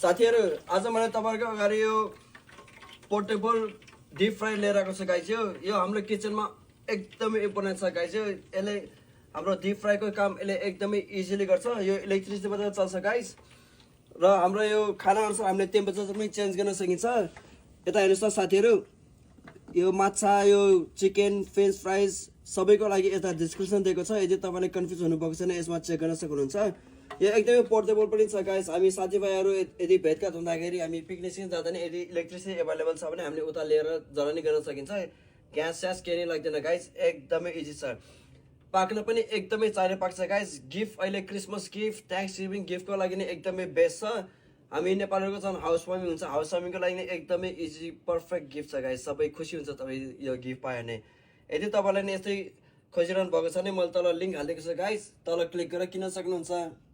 साथीहरु आज मैले तपाईहरुको अगाडि यो पोर्टेबल डीप फ्राई लिएर आएको छु गाइस यो हाम्रो किचनमा एकदमै इम्पोर्टेन्ट छ गाइस यसले हाम्रो डीप फ्राई को काम यसले एकदमै इजिली गर्छ यो इलेक्ट्रिसिटीबाट चल्छ गाइस र हाम्रो यो खाना अनुसार हामीले टेम्परेचर पनि चेन्ज गर्न सकिन्छ यता हेर्नुस् त साथीहरु यो माछा यो चिकन फ्रेन्च फ्राइज सबैको लागि यता डिस्क्रिप्सन दिएको छ यदि तपाईले कन्फ्युज हुनुभएको छैन यसमा चेक गर्न सक्नुहुन्छ यो एकदमै पोर्टेबल पनि छ गाइस हामी साथीभाइहरु यदि भेटघाट हुँदाखेरि हामी पिकनिक सिन जाँदा नि यदि इलेक्ट्रिसिटी अवेलेबल छ भने हामीले उता लिएर जर्नी गर्न सकिन्छ ग्यास स्यास केही लाग्दैन गाइस एकदमै इजी छ पाक्न पनि एकदमै चाँडै पाक्छ गाइस गिफ्ट अहिले क्रिसमस गिफ्ट थ्याङ्क्सगिभिङ गिफ्टको लागि नि एकदमै बेस्ट छ हामी नेपालीहरुको झन् हाउस वार्मिङ हुन्छ हाउस वार्मिङको लागि नि एकदमै इजी पर्फेक्ट गिफ्ट छ गाइस सबै खुसी हुन्छ तपाई यो गिफ्ट पायो भने यदि तपाईलाई नि यस्तै खोजिरहनु भएको छ भने मैले तल लिंक हालेको छु गाइस तल क्लिक गरेर किन्न सक्नुहुन्छ